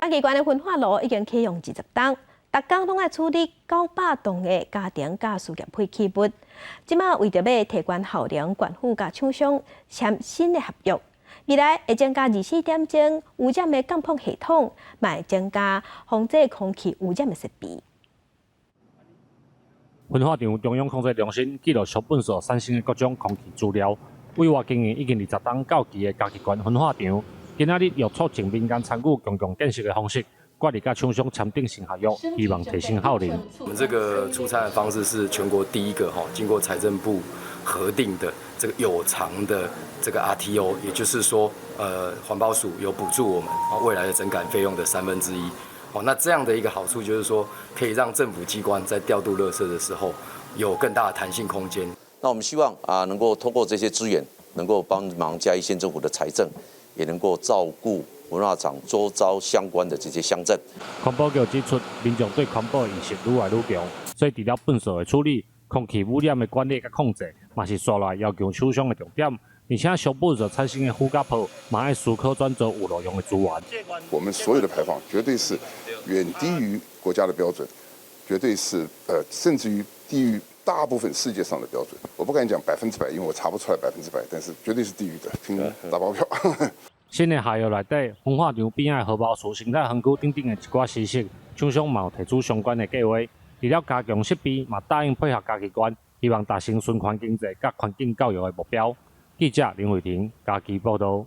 嘉義縣的焚化爐已經啟用20冬，逐工攏愛處理900噸的家庭佮事業廢棄物。這馬為著欲提懸效能，縣府佮廠商簽新的合約，未來會增加24點鐘污染的監控系統，嘛會增加防止空氣污染的設備。焚化廠中央控制中心記錄燒糞埽產生的各種空氣資料，委外經營已經20冬到期的嘉義縣焚化廠，今仔日用促進民間參與公共建設的方式，決議佮廠商簽訂新合約，希望提升效能。我們這個出餐的方式是全國第一個哈，經過財政部核定的這個有償的這個 RTO，也就是說，環保署有補助我們未來的整改費用的1/3。哦，那這樣的一個好處就是說，可以讓政府機關在調度垃圾的時候有更大的彈性空間。那我們希望啊，能夠通過這些資源，能夠幫忙嘉義縣政府的財政，也能夠照顧焚化廠周遭相關的這些鄉鎮。環保局指出，民眾對環保意識愈來愈強，所以除了糞埽的處理、空氣污染的管理佮控制，嘛是紲來要求廠商的重點。而且燒糞埽產生的附加泡，嘛愛思考轉做有路用的資源。我們所有的排放絕對是遠低於國家的標準，絕對是甚至於低於大部分世界上的標準。我不敢講100%，因為我查不出來100%，但是絕對是低於的，聽打包票。新的合約內底，焚化廠邊仔荷包厝生態園區等等的一寡知識，廠商嘛有提出相關的計劃。除了加強設備，嘛答應配合嘉義縣，希望達成循環經濟佮環境教育的目標。記者林慧婷嘉義報導。